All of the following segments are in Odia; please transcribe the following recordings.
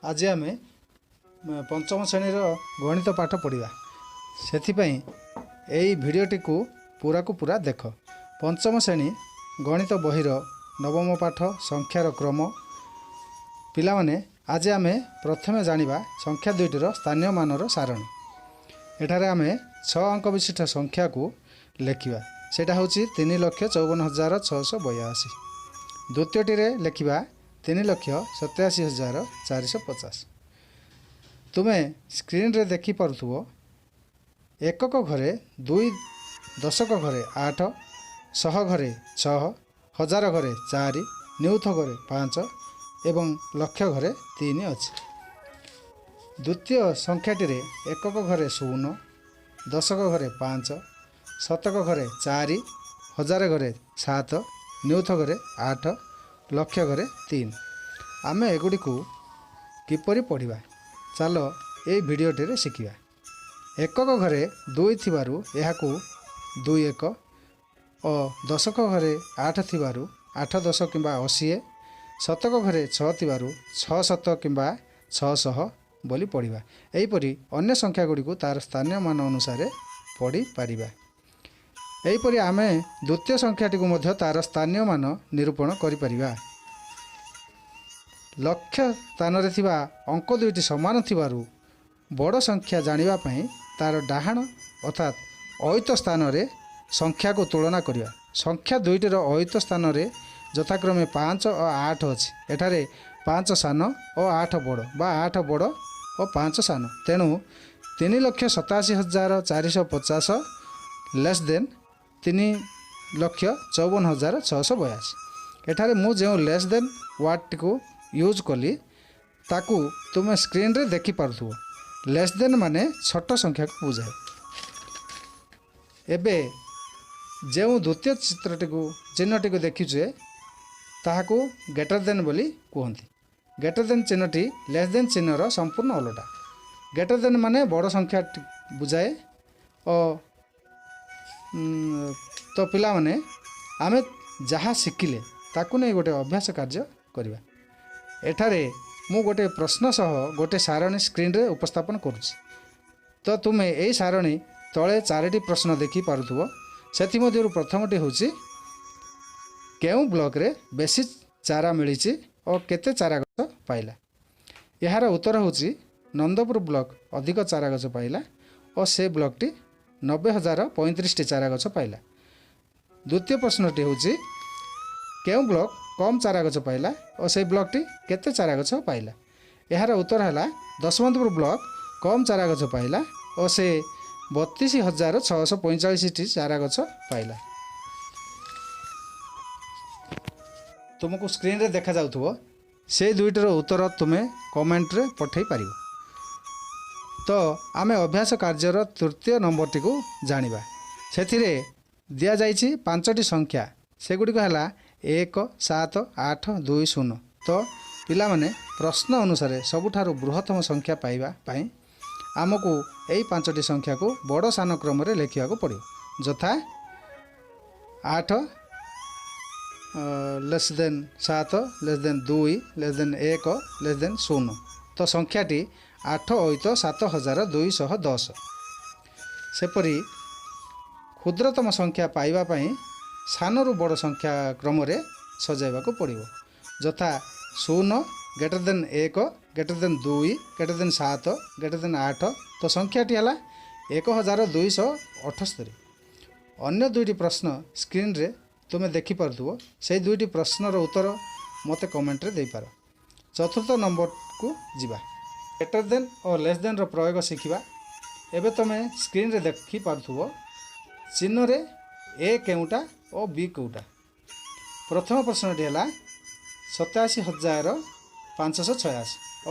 ଆଜି ଆମେ ପଞ୍ଚମ ଶ୍ରେଣୀର ଗଣିତ ପାଠ ପଢ଼ିବା। ସେଥିପାଇଁ ଏଇ ଭିଡ଼ିଓଟିକୁ ପୁରାକୁ ପୁରା ଦେଖ। ପଞ୍ଚମ ଶ୍ରେଣୀ ଗଣିତ ବହିର ନବମ ପାଠ, ସଂଖ୍ୟାର କ୍ରମ। ପିଲାମାନେ, ଆଜି ଆମେ ପ୍ରଥମେ ଜାଣିବା ସଂଖ୍ୟା ଦୁଇଟିର ସ୍ଥାନୀୟ ମାନର ସାରଣୀ। ଏଠାରେ ଆମେ 6 ଅଙ୍କ ବିଶିଷ୍ଟ ସଂଖ୍ୟାକୁ ଲେଖିବା। ସେଇଟା ହେଉଛି 3,54,682। ଦ୍ୱିତୀୟଟିରେ ଲେଖିବା 3,87,450। ତୁମେ ସ୍କ୍ରିନ୍ରେ ଦେଖିପାରୁଥିବ, ଏକକ ଘରେ 2, ଦଶକ ଘରେ 8, ଶହ ଘରେ 6, ହଜାର ଘରେ 4, ନିୟୁତ ଘରେ 5 ଏବଂ ଲକ୍ଷ ଘରେ 3 ଅଛି। ଦ୍ୱିତୀୟ ସଂଖ୍ୟାଟିରେ ଏକକ ଘରେ 0, ଦଶକ ଘରେ 5, ଶତକ ଘରେ 4, ହଜାର ଘରେ 7, ନିୟୁତ ଘରେ 8, ଲକ୍ଷ ଘରେ 3। ଆମେ ଏଗୁଡ଼ିକୁ କିପରି ପଢ଼ିବା, ଚାଲ ଏଇ ଭିଡ଼ିଓଟିରେ ଶିଖିବା। ଏକକ ଘରେ 2 ଥିବାରୁ ଏହାକୁ 2 ଏକ ଓ ଦଶକ ଘରେ 8 ଥିବାରୁ 8 ଦଶ କିମ୍ବା 80, ଶତକ ଘରେ 6 ଥିବାରୁ 6 ଶତ କିମ୍ବା 600 ବୋଲି ପଢ଼ିବା। ଏହିପରି ଅନ୍ୟ ସଂଖ୍ୟା ଗୁଡ଼ିକୁ ତା'ର ସ୍ଥାନୀୟ ମାନ ଅନୁସାରେ ପଢ଼ିପାରିବା। ଏହିପରି ଆମେ ଦ୍ୱିତୀୟ ସଂଖ୍ୟାଟିକୁ ମଧ୍ୟ ତା'ର ସ୍ଥାନୀୟ ମାନ ନିରୂପଣ କରିପାରିବା। ଲକ୍ଷ ସ୍ଥାନରେ ଥିବା ଅଙ୍କ ଦୁଇଟି ସମାନ ଥିବାରୁ ବଡ଼ ସଂଖ୍ୟା ଜାଣିବା ପାଇଁ ତା'ର ଡାହାଣ ଅର୍ଥାତ୍ ଅୟୁତ ସ୍ଥାନରେ ସଂଖ୍ୟାକୁ ତୁଳନା କରିବା। ସଂଖ୍ୟା ଦୁଇଟିର ଅୟୁତ ସ୍ଥାନରେ ଯଥାକ୍ରମେ 5 ଓ 8 ଅଛି। ଏଠାରେ 5 ସାନ ଓ 8 ବଡ଼ ବା 8 ବଡ଼ ଓ 5 ସାନ। ତେଣୁ 3,87,450 ଲେସ୍ ଦେନ୍ 3,54,682। ଏଠାରେ ମୁଁ ଯେଉଁ ଲେସ୍ ଦେନ୍ ୱାର୍ଡ଼ଟିକୁ ୟୁଜ୍ କଲି, ତାକୁ ତୁମେ ସ୍କ୍ରିନ୍ରେ ଦେଖିପାରୁଥିବ। ଲେସ୍ ଦେନ୍ ମାନେ ଛୋଟ ସଂଖ୍ୟାକୁ ବୁଝାଏ। ଏବେ ଯେଉଁ ଦ୍ୱିତୀୟ ଚିତ୍ରଟିକୁ, ଚିହ୍ନଟିକୁ ଦେଖିଛେ, ତାହାକୁ ଗ୍ରେଟର ଦେନ୍ ବୋଲି କୁହନ୍ତି। ଗ୍ରେଟର ଦେନ୍ ଚିହ୍ନଟି ଲେସ୍ ଦେନ୍ ଚିହ୍ନର ସମ୍ପୂର୍ଣ୍ଣ ଓଲଟା। ଗ୍ରେଟର ଦେନ୍ ମାନେ ବଡ଼ ସଂଖ୍ୟା ବୁଝାଏ। ଓ ତ ପିଲାମାନେ, ଆମେ ଯାହା ଶିଖିଲେ ତାକୁ ନେଇ ଗୋଟେ ଅଭ୍ୟାସ କାର୍ଯ୍ୟ କରିବା। ଏଠାରେ ମୁଁ ଗୋଟେ ପ୍ରଶ୍ନ ସହ ଗୋଟେ ସାରଣୀ ସ୍କ୍ରିନ୍ରେ ଉପସ୍ଥାପନ କରୁଛି। ତ ତୁମେ ଏଇ ସାରଣୀ ତଳେ 4ଟି ପ୍ରଶ୍ନ ଦେଖିପାରୁଥିବ। ସେଥିମଧ୍ୟରୁ ପ୍ରଥମଟି ହେଉଛି, କେଉଁ ବ୍ଲକରେ ବେଶୀ ଚାରା ମିଳିଛି ଓ କେତେ ଚାରା ଗଛ ପାଇଲା? ଏହାର ଉତ୍ତର ହେଉଛି, ନନ୍ଦପୁର ବ୍ଲକ ଅଧିକ ଚାରା ଗଛ ପାଇଲା ଓ ସେ ବ୍ଲକଟି 90,035ଟି ଚାରା ଗଛ ପାଇଲା। ଦ୍ୱିତୀୟ ପ୍ରଶ୍ନଟି ହେଉଛି, କେଉଁ ବ୍ଲକ କମ୍ ଚାରା ଗଛ ପାଇଲା ଓ ସେଇ ବ୍ଲକଟି କେତେ ଚାରା ଗଛ ପାଇଲା? ଏହାର ଉତ୍ତର ହେଲା, ଦଶମନ୍ତପୁର ବ୍ଲକ କମ୍ ଚାରା ଗଛ ପାଇଲା ଓ ସେ 32,645ଟି ଚାରା ଗଛ ପାଇଲା। ତୁମକୁ ସ୍କ୍ରିନ୍ରେ ଦେଖାଯାଉଥିବ, ସେଇ ଦୁଇଟିର ଉତ୍ତର ତୁମେ କମେଣ୍ଟରେ ପଠାଇ ପାରିବ। ତ ଆମେ ଅଭ୍ୟାସ କାର୍ଯ୍ୟର ତୃତୀୟ ନମ୍ବରଟିକୁ ଜାଣିବା। ସେଥିରେ ଦିଆଯାଇଛି 5ଟି ସଂଖ୍ୟା। ସେଗୁଡ଼ିକ ହେଲା 1, 7, 8, 2, 0। ତ ପିଲାମାନେ, ପ୍ରଶ୍ନ ଅନୁସାରେ ସବୁଠାରୁ ବୃହତ୍ତମ ସଂଖ୍ୟା ପାଇବା ପାଇଁ ଆମକୁ ଏଇ 5ଟି ସଂଖ୍ୟାକୁ ବଡ଼ ସାନ କ୍ରମରେ ଲେଖିବାକୁ ପଡ଼ିବ, ଯଥା 8 less than 7 less than 2 less than 1 less than 0। ତ ସଂଖ୍ୟାଟି 8 ଅୟୁତ 7210। ସେପରି କ୍ଷୁଦ୍ରତମ ସଂଖ୍ୟା ପାଇବା ପାଇଁ ସାନରୁ ବଡ଼ ସଂଖ୍ୟା କ୍ରମରେ ସଜାଇବାକୁ ପଡ଼ିବ, ଯଥା 0 greater than 1 greater than 2 greater than 7 greater than 8। ତ ସଂଖ୍ୟାଟି ହେଲା 1278। ଅନ୍ୟ ଦୁଇଟି ପ୍ରଶ୍ନ ସ୍କ୍ରିନ୍ରେ ତୁମେ ଦେଖିପାରୁଥିବ। ସେଇ ଦୁଇଟି ପ୍ରଶ୍ନର ଉତ୍ତର ମୋତେ କମେଣ୍ଟରେ ଦେଇପାର। ଚତୁର୍ଥ ନମ୍ବରକୁ ଯିବା। ଗ୍ରେଟର ଦେନ୍ ଓ ଲେସ୍ ଦେନ୍ର ପ୍ରୟୋଗ ଶିଖିବା। ଏବେ ତୁମେ ସ୍କ୍ରିନ୍ରେ ଦେଖିପାରୁଥିବ, ଚିହ୍ନରେ ଏ କେଉଁଟା ଓ ବି କେଉଁଟା। ପ୍ରଥମ ପ୍ରଶ୍ନଟି ହେଲା 87,586 ଓ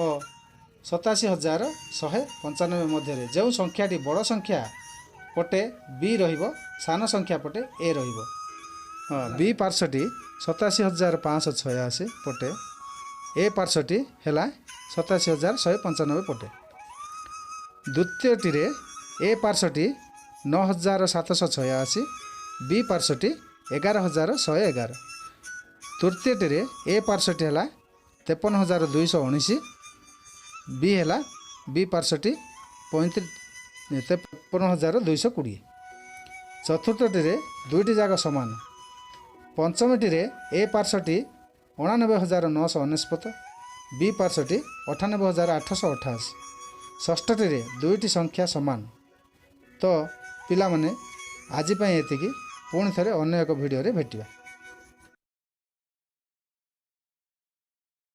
87,195 ମଧ୍ୟରେ ଯେଉଁ ସଂଖ୍ୟାଟି ବଡ଼ ସଂଖ୍ୟା ପଟେ ବି ରହିବ, ସାନ ସଂଖ୍ୟା ପଟେ ଏ ରହିବ। ହଁ, ବି ପାର୍ଶ୍ୱଟି 87,586 ପଟେ, ଏ ପାର୍ଶ୍ୱଟି ହେଲା 87,195 ପଟେ। ଦ୍ୱିତୀୟଟିରେ ଏ ପାର୍ଶ୍ୱଟି 9786, ବି ପାର୍ଶ୍ୱଟି 11,111। ତୃତୀୟଟିରେ ଏ ପାର୍ଶ୍ୱଟି ହେଲା 53,219, ବି ହେଲା ବି ପାର୍ଶ୍ୱଟି 53220। ଚତୁର୍ଥଟିରେ ଦୁଇଟି ଯାକ ସମାନ। ପଞ୍ଚମଟିରେ ଏ ପାର୍ଶ୍ୱଟି 89,999, ବି ପାର୍ଶ୍ୱଟି 98,888। ଷଷ୍ଠଟିରେ ଦୁଇଟି ସଂଖ୍ୟା ସମାନ। ତ ପିଲାମାନେ, ଆଜି ପାଇଁ ଏତିକି। ପୁଣି ଥରେ ଅନ୍ୟ ଏକ ଭିଡ଼ିଓରେ ଭେଟିବା।